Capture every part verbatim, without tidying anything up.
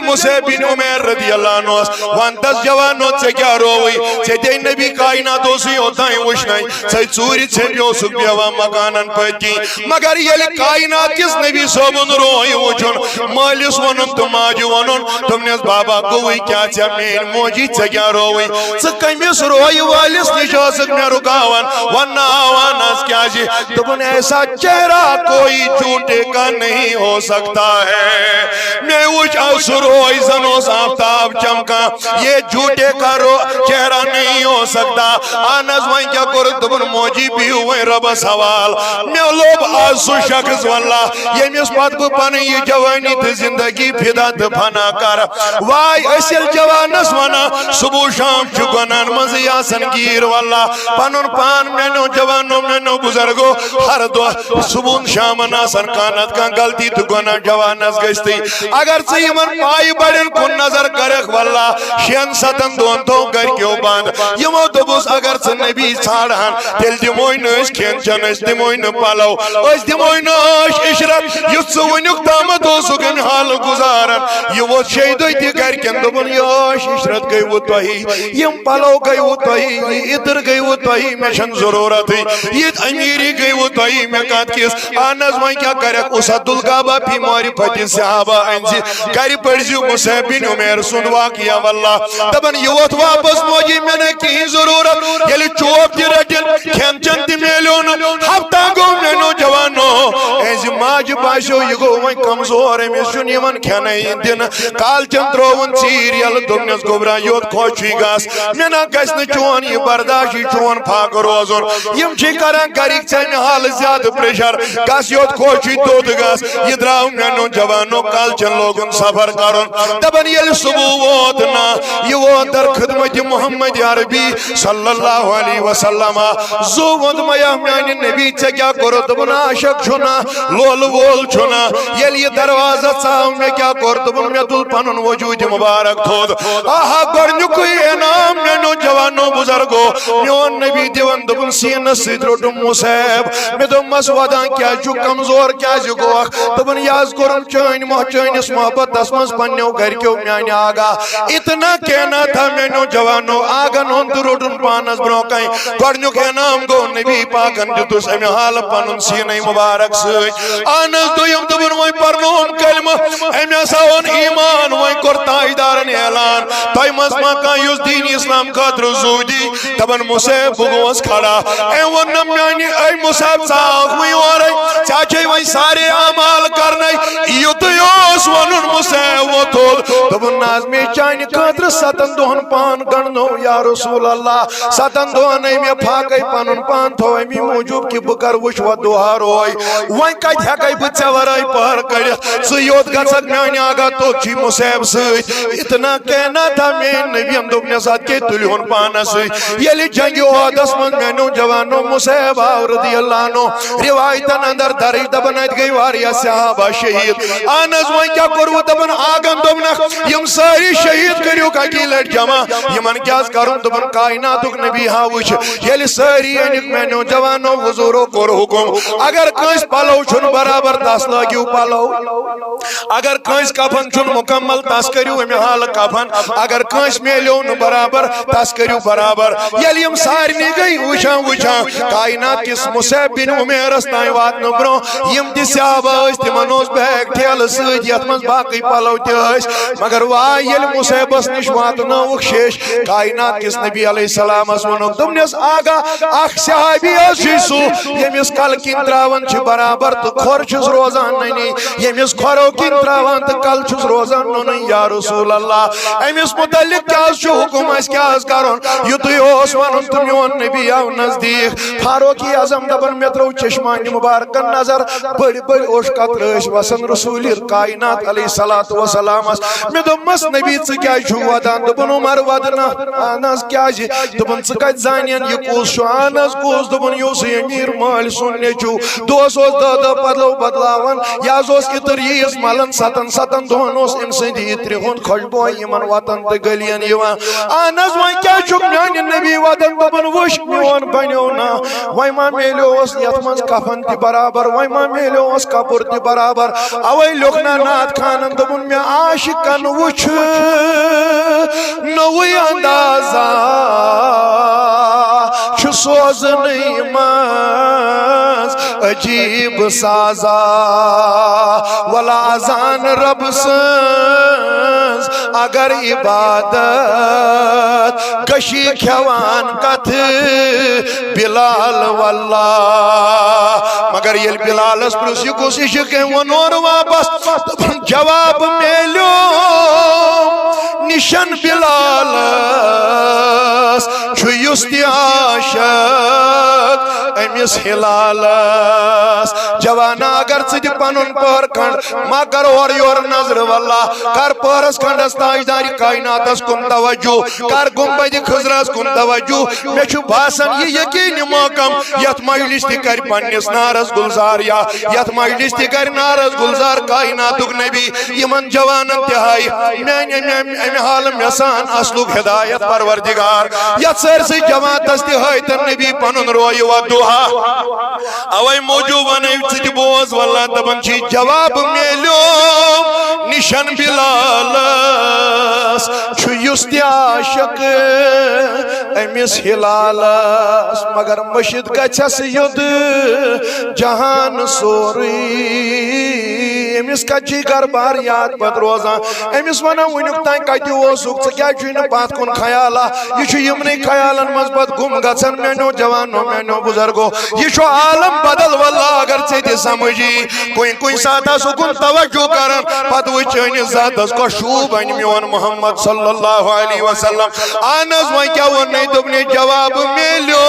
مصعب بن عمیر رضی اللہ عنہ ونتس، جوانو، ژےٚ کیٛاہ رووٕے؟ ژےٚ دے نبی کائنات اوسُے اوٚتام وٕچھنَے، ژے ژوٗرِ ژھیٚنہِ اوسُکھ بیٚہوان مکانن پٔتۍ کِنۍ۔ مگر ییٚلہِ کائنات کِس نبی صٲبُن روے وٕچھُن، مٲلِس ووٚنُن تہٕ ماجہِ ووٚنُن، دوٚپنس، بابا، گوٚوٕے کیٛاہ ژےٚ؟ میٲنۍ موجی، ژےٚ کیٛاہ رووٕے؟ ژٕ کٔمِس روے وٲلِس نِش ٲسٕکھ مےٚ رُکاوان؟ وننہٕ آو، اہن حظ، کیٛازِ؟ دوٚپُن، ایسا چہرہ کوئی جھوٹے کا نہیں ہو سکتا ہے۔ مےٚ وٕچھ، آو سُہ روے زن اوس آفتاب چمکان۔ یہ جھوٹے کا رو چہرہ نہیں ہو سکتا۔ اہن حظ، وۄنۍ کیٛاہ کوٚرُکھ؟ دوٚپُن، موجی، بِہِو وۄنۍ رۄبس حوال۔ مےٚ لوٚب آز سُہ شخص، واللہ، ییٚمِس پتہٕ بہٕ پنٕنۍ یہِ جوانی تہٕ زندگی فدا تہٕ فنا کرٕ۔ واے، أسۍ ییٚلہِ جوانس ونان، صبح و شام چھُ گۄنہن منٛزٕے آسان گیٖر۔ واللہ، پنُن پان، میانیو جوانو، میانیو بزرگو، ہر دۄہ صبحن شامن آسان کانٛہہ نتہٕ کانٛہہ غلطی تہٕ گۄناہ جوانس گٔژھتٕے۔ اگر ژٕ یِمن پایہِ بڑٮ۪ن کُن نظر کرکھ، واللہ، شٮ۪ن ستن دۄہن تھوٚو گرِکیو بند۔ یِمو دوٚپُس، اگر ژٕ نبی ژھانڈہن، تیٚلہِ دِموے نہٕ أسۍ کھٮ۪ن چٮ۪ن، أسۍ دِموے نہٕ پلو، أسۍ دِموے نہٕ عٲش عشرت۔ یُتھ ژٕ وٕنیُک تامتھ اوسُکھ امہِ حالہٕ گُزاران، یہِ ووت شیٚیہِ دۄہہِ تہِ گرِکٮ۪ن، دوٚپُن، یہِ عٲش عشرت گٔیوٕ تۄہی، یِم پلو گٔیوٕ تۄہی، یہِ عطر گٔیوٕ تۄہی، مےٚ چھَنہٕ ضروٗرتٕے، یہِ امیٖری گٔیوٕ تۄہی مےٚ کتھ کِس۔ اہن حظ، وۄنۍ کیٛاہ کرکھ؟ اُسد الغابہ فی معرفت صحابہ أنۍ زِ، گرِ پٔرزِ مصعب بن عمیر سُنٛد واقعہ۔ واللہ، دپان، یہِ ووت واپس، موجی، مےٚ نہٕ کِہیٖنۍ ضروٗرت۔ ییٚلہِ چوب تہِ رٔٹِن، کھٮ۪ن چٮ۪ن تہِ میلیو نہٕ۔ ہفتہ گوٚو، میانیو جوانو، أہنٛزِ ماجہِ باسیو، یہِ گوٚو وۄنۍ کمزور، أمِس چھُنہٕ یِوان کھٮ۪نَے دِنہٕ۔ کالچن ترٛووُن ژیٖرۍ یَلہٕ، دوٚپنَس، گوٚبرا، یوٚت خۄش چھُے گژھ، مےٚ نہ گژھِ نہٕ چون یہِ برداش، یہِ چون فاقہٕ روزُن۔ یِم چھِ کران گرِکۍ ژےٚ مےٚ حالہٕ زیادٕ پریشر، گژھ یوٚت خۄش چھُے توٚت گژھ۔ یہِ درٛاو میانیو جوانو، کالچن لوگُن سفر کرُن۔ دپان، ییٚلہِ صبح ووت نا، یہِ ووت در خدمت محمد عربی صلی اللہ علیہ وسلم۔ زُو ووٚن، میا میانہِ نبی، ژےٚ کیٛاہ کوٚرُتھ؟ دوٚپُن، عاشق چھُنا، لولہٕ وول چھُنا۔ ییٚلہِ یہِ دروازٕ ژاو، مےٚ کیٛاہ کوٚر؟ دوٚپُن، مےٚ تُل پنُن وجوٗد مبارک تھوٚد۔ آہا، گۄڈٕنیُکُے انعام میانیو جوانو بزرگو، میون نبی دِوان، دوٚپُن، سیٖنس سۭتۍ روٚٹُم مصعب۔ مےٚ دوٚپمس، ودان کیٛازِ چھُ، کمزور کیٛازِ گوکھ؟ دوٚپُن، یہِ حظ کوٚرُم چٲنۍ مح-، چٲنِس محبتس منٛز پننیو گرِکیو میانہِ آگاہ۔ اتنا کہنا تھا میانیو جوانو، آگن ہُنٛد تہٕ روٚٹُن پانس برونٛہہ کنہِ۔ گۄڈٕنیُک انعام گوٚو نبی پاکن دیُتُس امہِ حالہٕ پنُن سیٖنَے مبارک سۭتۍ۔ اہن حظ، دوٚیِم دوٚپُن، وۄنۍ پرنووُم کلمہٕ، أمۍ ہسا اوٚن ایمان، وۄنۍ کوٚر تاجدارن اعلان، تۄہہِ منٛز ما کانٛہہ یُس دین اسلام خٲطرٕ زُو دی؟ دپان، مصعب، بہٕ گوس کھڑا۔ أمۍ ووٚن، نہ میانہِ، اے مصعب، ژٕ آکھ وۄنۍ یورے، ژےٚ چھے وۄنۍ سارے اعمال کرنے۔ یُتُے اوس ونُن، مصعب ووٚتھُن۔ دوٚپُن، نہ حظ، مےٚ چانہِ خٲطرٕ ستن دۄہن پان گنڈنو، یا رسول اللہ۔ ستن دۄہن أمۍ مےٚ پھاکے پنُن پان تھوو امی موٗجوٗب کہِ بہٕ کرٕ وٕچھِ وۄنۍ دُہا روے۔ وۄنۍ کتہِ ہٮ۪کے بہٕ ژےٚ ورٲے پہر کٔڑِتھ؟ ژٕ یوٚت گژھکھ میانہِ آگاہ، توٚت چھُے مصعب سۭتۍ۔ اتنا کہنا تھا میٲنۍ نبین دوٚپنس، اتھ کیٛاہ تُلہِ ہُن پانس سۭتۍ؟ ییٚلہِ جنگِ احدس منٛز میانیو جوانو مصعب آو رضی اللہ عنہ، روایتن اندر درج دپان، اتہِ گٔے واریاہ صحابہ شہید۔ اہن حظ، وۄنۍ کیٛاہ کوٚروٕ؟ دپان، آگن دوٚپنکھ، یِم سٲری شہید کٔرِوکھ اکی لٹہِ جمع۔ یِمن کیٛاہ حظ کرُن؟ دوٚپُن، کائناتُک نبی ہا وٕچھ، ییٚلہِ سٲری أنِکھ میانیو جوانو، حضوٗرو کوٚر حُکُم، اگر کٲنٛسہِ پلو چھُنہٕ برابر، تس لٲگِو پلو۔ اگر کٲنٛسہِ کفن چھُنہٕ مکمل، تس کٔرِو امہِ حالہٕ کفن۔ اگر کٲنٛسہِ میلیو نہٕ برابر، تس کٔرِو برابر۔ ییٚلہِ یِم سارنٕے گٔے وٕچھان وٕچھان، کائنات کِس مصعب بن عمیرس تام واتنہٕ برونٛہہ، یِم تہِ صحابہ ٲسۍ، تِمن اوس بیگ ٹھیلہٕ سۭتۍ، یتھ منٛز باقٕے پلو تہِ ٲسۍ۔ مگر واے، ییٚلہِ مصعبس نِش واتنٲوُکھ شیش، کائنات کِس نبی علیہ السلامس ووٚنُکھ، دوٚپنس، آگاہ، اکھ صحابی حظ چھُے سُہ، ییٚمِس کلہٕ کِنۍ تراوان چھِ برابر تہٕ کھۄر چھُس روزان نٔنی، ییٚمِس کھۄرو کِنۍ تراوان تہٕ کلہٕ چھُس روزان نوٚنُے۔ یا رسول اللہ، أمِس متعلق کیٛاہ حظ چھُ حُکُم، اَسہِ کیٛاہ حظ کرُن؟ یُتُے اوس وَنُن تہٕ میون نبی آو نزدیٖک۔ فاروق اعظم دَپان، مےٚ ترٲو چشمانہِ مبارکن نظر، بٔڑۍ بٔڑۍ اوٚش قطرٕ ٲسۍ وَسان رسول کائنات علیہ الصلوۃ والسلامس۔ مےٚ دوٚپمَس، نبی، ژٕ کیٛازِ چھُکھ وَدان؟ دوٚپُن، عمر وَدٕ نہ۔ اہن حظ، کیٛازِ؟ دوٚپُن، ژٕ کَتہِ زانَن یہِ کُس چھُ؟ اہن حظ، کُس؟ دوٚپُن، یہِ اوسُے أمیٖر مٲلۍ سُنٛد نیٚچوٗ۔ دۄہَس اوس دَہ دَہ بدلو بدلاوان، یہِ حظ اوس عطر ییٖژ مَلان، سَتَن سَتَن دۄہَن اوس أمۍ سٕنٛدِ عطرِ ہُنٛد خۄشبوے یِمَن وَتَن تہٕ گٔلِیَن یِوان۔ اہن حظ، وۄنۍ کیٛازِ چھُکھ میٛانہِ نبی وَدان؟ دوٚپُن، وٕچھ، میون بَنیو نا، وۄنۍ ما میلیوس یَتھ منٛز کفن تہِ برابر، وۄنۍ ما میلیوس کپُر تہِ برابر؟ اَوَے اوے لیوٚکھ نا نعت خانن، دوٚپُن، مےٚ عاشقن وُچھ نوٚوُے اندازہ چھُ سوزنٕے منٛز عجیب سازا۔ ولا اذان رب سٕنٛز اگر عبادت گشی کھیوان کتھ بلال واللہ۔ مگر ییٚلہِ بلالس پرُژھ، یہِ کُس عشق، أمۍ ووٚن اورٕ واپس، دوٚپُن، جواب میلیو نشن بلالس چھُ یُس تہِ عاشق أمِس ہلالس۔ جوانا، اگر ژٕ تہِ پنُن پہر کھنڈ ما کر اورٕ یورٕ نظرِ واللہ، کر پہرس کھنڈس تاجدارِ کائناتس کُن توجہ، کر گنبدِ خضرس کُن توجہ۔ مےٚ چھُ باسان، یہِ یقینی محکم، یتھ مجلس تہِ کرِ پننِس نارس گلزار یا یتھ مجلس تہِ کرِ نارس گلزار کائناتُک نبی، یِمن جوانن تہِ ہایہِ میانہِ امہِ، امہِ، امہِ حالہٕ مےٚ سان اصلُک ہدایت پروردگار۔ یتھ سٲرسٕے جماعتس تہِ ہٲوتن نبی پنُن رویہِ و دوہا۔ اوے موجوٗب ونَے ژٕ تہِ بوز، واللہ دپان چھِ، جواب میلیو نشن بلالس چھُ یُس تہِ عاشق أمِس ہلالس، مگر مٔشِتھ گژھٮ۪س یُد جہان سورُے۔ أمِس کتہِ چھُ یہِ گرٕ بار یاد پتہٕ روزان؟ أمِس ونان، وٕنیُک تام کتہِ اوسُکھ، ژٕ کیازِ چھُے نہٕ پتھ کُن خیالا؟ یہِ چھُ یِمنٕے خیالن منٛز پتہٕ گُم گژھان۔ میانیو جوانو، میانیو بزرگو، یہِ چھُ عالم بدل۔ واللہ اگر ژےٚ تہِ سمجھ یی، کُنہِ کُنہِ ساتہٕ آسہٕ اُکُن توجہ کران، پتہٕ وٕچھ چٲنِس ذاتس کۄس شوٗب انہِ میون محمد صلی اللہ علیہ وسلم۔ اہن حظ، وۄنۍ کیٛاہ ووٚنُے؟ دوٚپنَے، جواب میلیو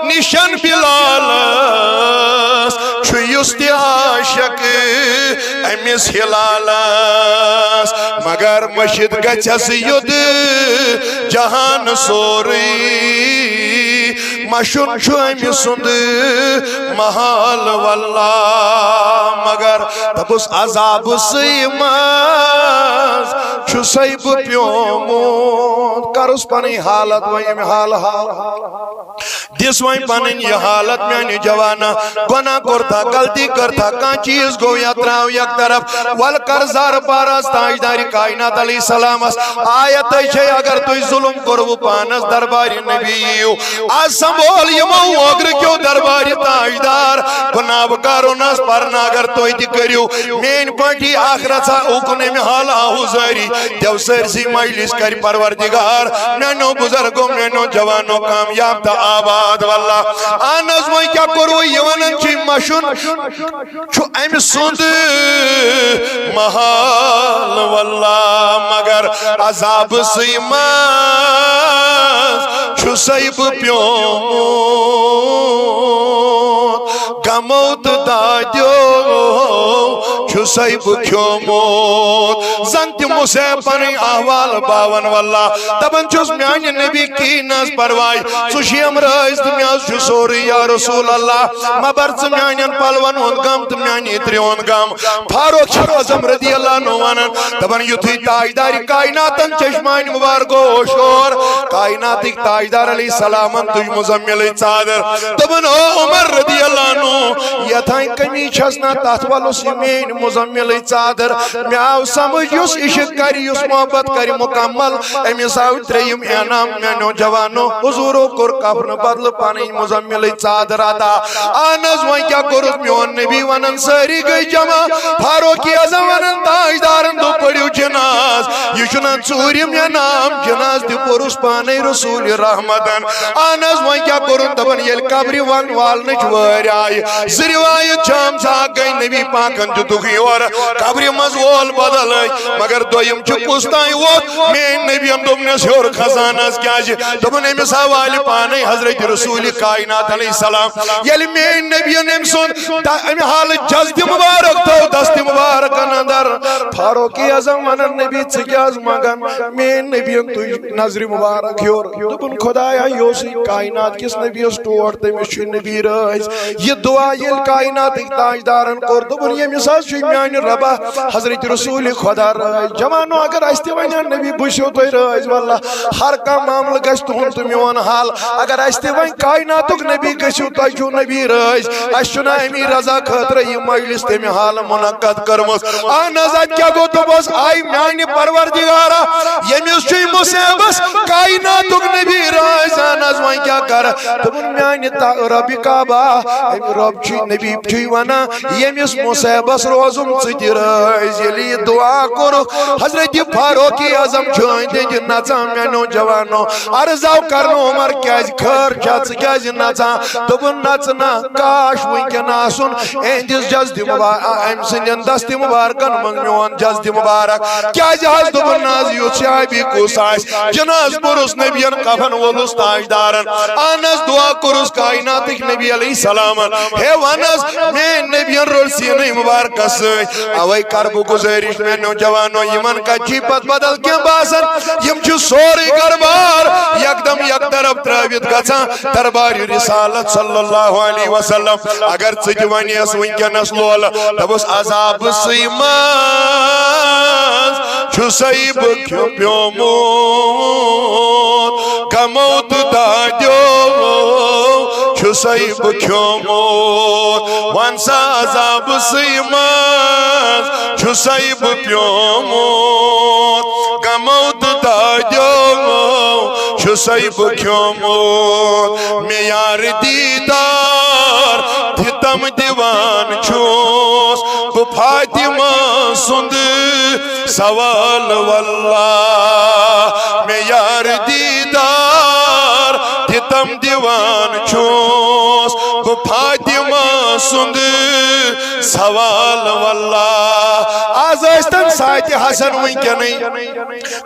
نِشن بلالس، چھُ یُس تہِ عاشق أمِس ہلالس، مگر مٔشِتھ گژھٮ۪س یُد جہان سورُے۔ مَشُن چھُ أمۍ سُنٛد محال واللہ، مگر دوٚپُس عذابہٕ سٕے منٛز چھُسَے بہٕ پیومُت۔ کَرُس پَنٕنۍ حالت وۄنۍ اَمہِ حالہٕ حال۔ دِس وۄنۍ پَنٕنۍ یہِ حالت میٛانہِ جوانا، گۄناہ کوٚرتھا، غلطی کٔرتھا، کانٛہہ چیٖز گوٚو یا ترٛاو یک طرف، وَلہٕ کر زارٕ پارس تاجدارِ کائنات علیہ السلامس آیت چھے، اگر تُہۍ ظلم کوٚروٕ پانس دربارِ نبی یِیِو۔ از سنبھول یِمو اوگرٕ کیو دربارِ تاجدار، گۄناہ بہٕ کرو نس پرنہٕ اگر تُہۍ تہِ کٔرِو۔ میٲنۍ پٲٹھی آخرت سا اُکُن امہِ حال آہُزٲری۔ دیو سٲرسٕے مجلس کرِ پروردگار میانیو بزرگو، میانیو جوانو کامیاب تہٕ آباد۔ واللہ اہن حظ، وۄنۍ کیٛاہ کوٚروٕ؟ یہِ ونان چھُے مَشُن چھُ أمۍ سُنٛد محال واللہ، مگر عذابہٕ سٕے منٛز چھُسَے بہٕ پیومُت، غمو تہٕ دادیو چھُسَے بہٕ کھیومُت۔ زن تِمو سے پنٕنۍ احوال باون واللہ۔ دپان چھُس، میانہِ نبی کِہیٖنۍ نہٕ حظ پرواے، ژٕ شیمرٲوۍ تہٕ مےٚ حظ چھُ سورُے یا رسول اللہ۔ مہ بر ژٕ میانٮ۪ن پلون ہُنٛد غم تہٕ میانہِ عطرِ ہُنٛد غم۔ فاروق اعظم رضی اللہ عنہ ونان، دپان، یُتھُے تاجدارِ کائناتن چشمانِ مبارکو اوس شور، کائناتٕکۍ تاجدار علیہ السلامن تُج مزملٕے ژادر۔ دپان، او عمر رضی اللہ عنہ، یتھاے کمی چھس نا، تتھ ولُس یہِ میٲنۍ مزملٕے ژادر۔ مےٚ آو سمجھ، یُس عشق کرِ، یُس محبت کرِ مکمل، أمِس آو ترٛیٚیِم انعام۔ میانیو جوانو، حضورو کوٚر کفنہٕ بدلہٕ پنٕنۍ مزملٕے ژادر عطا۔ اہن حظ، وۄنۍ کیٛاہ کوٚرُکھ؟ میون نبی ونان، سٲری گٔے جمع۔ فاروق اعظم ونان، تاجدارن دوٚپ، پٔرِو جناز، یہِ چھُنہ ژوٗرِم انعام۔ جناز تہِ پوٚرُس پانے رسول رحمتن۔ اہن حظ، وۄنۍ کیٛاہ کوٚرُن؟ دپان، ییٚلہِ قبرِ ون والنٕچ وٲرۍ آیہِ، زٕ روایت چھِ آمژٕ، اکھ گٔے نبی پاکن دیُتُکھ یورٕ قبرِ منٛز وول بدل أکۍ، مگر دوٚیِم چھُ کُس تام ووت، میٲنۍ نبین دوٚپنس، ہیوٚر کھسان حظ، کیازِ؟ دوٚپُن، أمِس ہا والہِ پانے حضرت رسول کائنات علیہ السلام۔ ییٚلہِ میٲنۍ نبین أمۍ سُنٛد د-، امہِ حالہٕ جسدِ مبارک تھٲو دستِ مبارکن اندر، فاروق اعظم ونان، نبی، ژٕ کیٛاہ حظ منٛگان؟ میٲنۍ نبیَن تُج نظرِ مبارک ہیوٚر۔ دوٚپُن، خدایا، یہِ اوسُے کائنات کِس نبیَس ٹوٹھ، تٔمِس چھُ نبی رٲضۍ۔ یہِ دعا ییٚلہِ کائناتٕکۍ تاجدارن کوٚر، دوٚپُن، ییٚمِس حظ چھُ میانہِ رۄبہ حضرت رسول خدا رٲضۍ۔ جوانو، اگر اَسہِ تہِ وَنہِ ہا نبی، بہٕ چھُسو تۄہہِ رٲضۍ، واللہ ہر کانٛہہ معاملہٕ گژھِ تُہُنٛد تہٕ میون حل۔ اگر اَسہِ تہِ وۄنۍ کائناتُک نبی گٔژھِو، تۄہہِ چھُو نبی رٲضۍ، اَسہِ چھُنہ اَمی رضا خٲطرٕ یہِ مجلس تَمہِ حالہٕ منعقد کٔرمٕژ۔ اہن حظ، اَتہِ کیٛاہ گوٚو؟ دوٚپُس، آے میانہِ پروردگارا، ییٚمِس چھُے مُصیبس کائناتُک نبی رٲضۍ۔ اہن حظ، وۄنۍ کیٛاہ کرٕ؟ دوٚپُن، میانہِ تا-، رۄبِ کعبہ، أمۍ رۄب چھُے، نبی چھُے ونان، ییٚمِس مُصیبس روزُم ژٕ تہِ رٲضۍ۔ ییٚلہِ یہِ دعا کوٚرُکھ، حضرت فاروق اعظم چھُ أنٛدۍ أنٛدۍ نژان۔ میانیو جوانو، عرض آو کرنہٕ، عمر کیازِ، خٲر چھا، ژٕ کیازِ نژان؟ دوٚپُن، نژ نہ، کاش وٕنکٮ۪ن آسُن اہندِس جسدِ مبارک، أمۍ سٕنٛدٮ۪ن دستِ مبارکن منٛز میون جسدِ مبارک۔ کیازِ حظ؟ دوٚپُن، نہ حظ، یُتھ صحابی کُس آسہِ، جناز پوٚرُس نبین، کفن وولُس تاجدارن، اہن حظ، دعا کوٚرُس کائناتٕکۍ نبی علیہ السلامن، ہے ون حظ، میٲنۍ نبین روٚٹ سیٖنٕے مبارکس سۭتۍ۔ اوے کر بہٕ گُزٲرِش میانیو جوانو، یِمن کتہِ چھِ پتہٕ بدل کینٛہہ باسان، یِم چھِ سورُے گربار یکدم یک طرف ترٲوِتھ گژھان دربارِ رسالت صلی اللہ علیہ وسلم۔ اگر ژٕ تہِ ونیس وٕنکیٚنس لولہٕ، دپُس، عذابسٕے منٛز چھُسَے بہٕ کھیوٚ پیومُت، غمو تہٕ دادیو چھُسَے بہٕ کھیومُت۔ وَن سا، عذابسٕے منٛز چھُسَے بہٕ پیومُت، غمو تہٕ دادیو چھُسَے بہٕ کھیومُت۔ مےٚ یار دیدار دِتم دِوان چھُس بہٕ فاطمہ سُنٛد سوال واللہ۔ مےٚ یار دیدار دِتم دِوان چھُس بہٕ فاطمہ سُنٛد سوال واللہ۔ از ٲسۍتن ساعتِ حسن وٕنکیٚنٕے،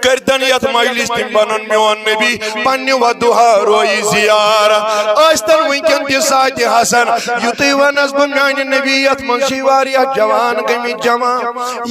کٔرۍتن یتھ مجلس تِم پنُن میون نبی پننہِ وضحیٰ رویی زیارت۔ ٲسۍتن وٕنکیٚن تہِ ساعتِ حسن، یُتُے ونس بہٕ، میانہِ نبی یتھ منٛز چھِ واریاہ جوان گٔمٕتۍ جمع،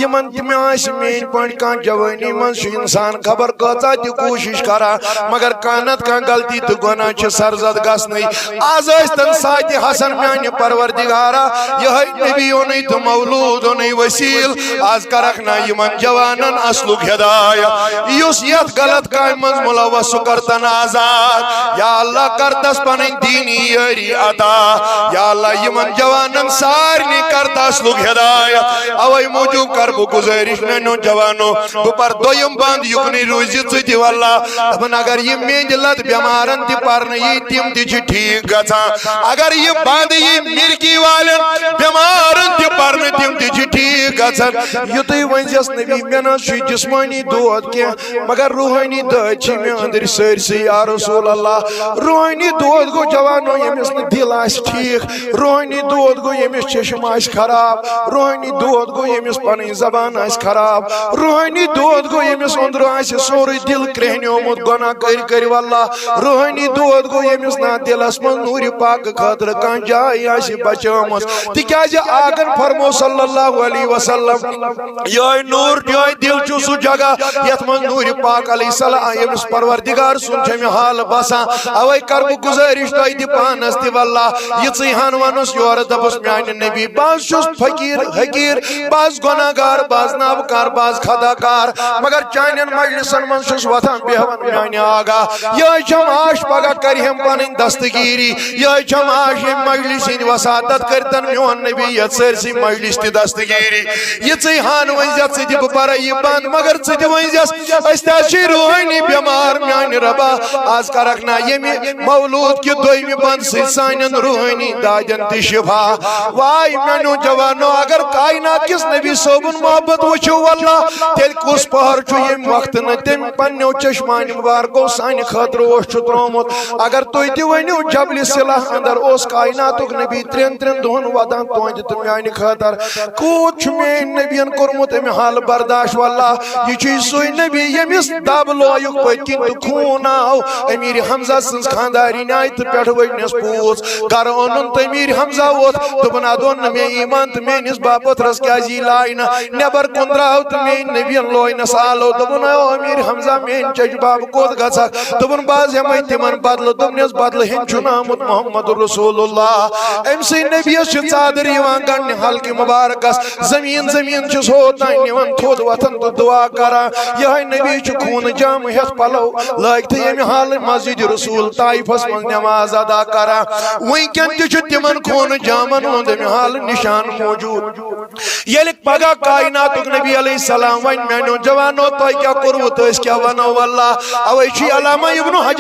یِمن تہِ مےٚ آسہِ میٲنۍ پٲٹھۍ کانٛہہ جوٲنی منٛز چھُ انسان خبر کۭژاہ تہِ کوٗشش کران، مگر کانٛہہ نتہٕ کانٛہہ غلطی تہٕ گۄناہ چھِ سرزد گژھنٕے۔ از ٲسۍتن ساعتِ حسن، میانہِ پروردگارا، یِہوٚے نبی اوٚنُے تہٕ مولود اوٚنُے وسیل۔ از کرکھ نا یِمن جوانن اصلُک ہدایت، یُس یتھ غلط کامہِ منٛز ملوث، سُہ کرتن آزاد۔ یا اللہ، کرتس پنٕنۍ دینی یٲری عطا۔ یا اللہ، یِمن جوانن سارنٕے کرتس اصلُک ہدایت۔ اوے موٗجوٗب کر بہٕ گُزٲرِش میانیو جوانو، بہٕ پر دوٚیِم بند، یُکنُے روٗزِ ژٕ تہِ واللہ۔ دپان، اگر یہِ میٚنٛدِ لد بٮ۪مارن تہِ پرنہٕ یی، تِم تہِ چھِ ٹھیٖک گژھان۔ اگر یہِ بند یی مِرگی والٮ۪ن بٮ۪مارن تہِ پرنہٕ، تِم تہِ چھِ ٹھیٖک گژھان۔ یُتُے ؤنۍزٮ۪س نبی، مےٚ نہ حظ چھُ جسمٲنی دود کینٛہہ، مگر روحٲنی دٲدۍ چھِ مےٚ أنٛدٕرۍ سٲرسٕے، یا رسول اللہ۔ روحٲنی دود گوٚو جوانو، ییٚمِس نہٕ دِل آسہِ ٹھیٖک، روحٲنی دود گوٚو ییٚمِس چشم آسہِ خراب، روحٲنی دود گوٚو ییٚمِس پنٕنۍ زبان آسہِ خراب، روحٲنی دود گوٚو ییٚمِس أنٛدرٕ آسہِ سورُے دِل کرٛیٚہنیومُت گۄناہ کٔرۍ کٔرۍ واللہ، روحٲنی دود گوٚو ییٚمِس نہ دِلس منٛز نوٗرِ پاکہٕ خٲطرٕ کانٛہہ جاے آسہِ بچٲمٕژ۔ تِکیٛازِ آقن فرمو صلی اللہ علیہ وسلم، یہے نور، یہے دل چھُ سُہ جگہ یتھ منٛز نوٗرِ پاک علیہ السلام، ییٚمِس پروردگار سُنٛد چھُ مےٚ حال باسان۔ اوے کر بہٕ گُزٲرِش تۄہہِ تہِ پانس تہِ واللہ، یِژٕے ہن ونُس یورٕ دپُس، میانہِ نبی، بہٕ حظ چھُس فقیٖر حقیٖر، بہٕ حظ گۄناہ گار، بہٕ حظ نابکار، بہٕ حظ خطا کار، مگر چانٮ۪ن مجلسن منٛز چھُس وۄتھان بیہوان میانہِ آقا۔ یہے چھم آش پگاہ کرِ ہم پنٕنۍ دستگیری، یہے چھم آش ییٚمہِ مجلس ہٕنٛدۍ وساطت کٔرتن میون نبی یتھ سٲرسٕے مجلس تہِ دستگیری۔ یِژٕے ہن ؤنۍ زٮ۪س ژٕ تہِ، بہٕ پرے یہِ بند، مگر ژٕ تہِ ؤنۍ زٮ۪س، أسۍ تہِ حظ چھِ روحٲنی بٮ۪مار میانہِ رۄبا۔ از کرکھ نا ییٚمہِ مولود کہِ دوٚیمہِ بند سۭتۍ سانٮ۪ن روحٲنی دادٮ۪ن تہِ شفا۔ واے میانیو جوانو، اگر کائنات کِس نبی صٲبُن محبت وٕچھِو واللہ، تیٚلہِ کُس پہر چھُ ییٚمہِ وقتہٕ نہٕ تٔمۍ پننیو چشمانہِ مبارکو سانہِ خٲطرٕ اوس چھُ ترٛوومُت؟ اگر تُہۍ تہِ ؤنِو، جبلِ صلہ اندر اوس کائناتُک نبی ترٛٮ۪ن ترٛٮ۪ن دۄہن واتان تُہنٛدِ تہٕ میانہِ خٲطرٕ۔ کوٗت چھُ میٲنۍ نبین کوٚرمُت امہِ حالہٕ برداشت؟ برداشت، واللہ، یہِ چھُے سُے نبی ییٚمِس دب لویُک پٔتۍ کِنۍ تہٕ خوٗن آو۔ امیر حمزہ سٕنٛز خانٛدارِنۍ آیہِ تہٕ پٮ۪ٹھٕ ؤجنس پوٗژ۔ گرٕ اوٚنُن تہٕ امیر حمزہ ووٚتھ، دوٚپُن، ادٕ اوٚن نہٕ مےٚ ایمان تہٕ میٲنِس باپتھرس کیازِ یی لاینہٕ؟ نٮ۪بر کُن درٛاو تہٕ میٲنۍ نبین لوینس آلو۔ دوٚپُن، او امیر حمزہ، میٲنۍ چچہِ بب کوٚت گژھکھ؟ دوٚپُن، بہٕ حظ ہٮ۪مے تِمن بدلہٕ۔ دوٚپنس، بدلہٕ ہیٚنۍ چھُنہٕ آمُت محمد رسول اللہ۔ أمۍ سٕے نبیَس چھِ ژادر یِوان گنٛڈنہِ حلقہِ مبارکس۔ زمین زمین چھُس ہوتام نِوان، تھوٚد وۄتھان تہٕ دعا کران۔ یِہوٚے نبی چھُ خوٗنہٕ جامہٕ ہٮ۪تھ پلو لٲگتھٕے ییٚمہِ حالہٕ مسجد رسول طائفس منٛز نماز ادا کران۔ وٕنکٮ۪ن تہِ چھُ تِمن خوٗنہٕ جامن ہُنٛد اَمہِ حالہٕ نشان موجود۔ ییٚلہِ پگاہ کائناتُک نبی علیہ السلام وَنہِ، میٛانیو جوانو، تۄہہِ کیٛاہ کوٚروٕ تہٕ أسۍ کیٛاہ وَنو؟ واللہ، اَوَے چھُ علامہ ابن حجر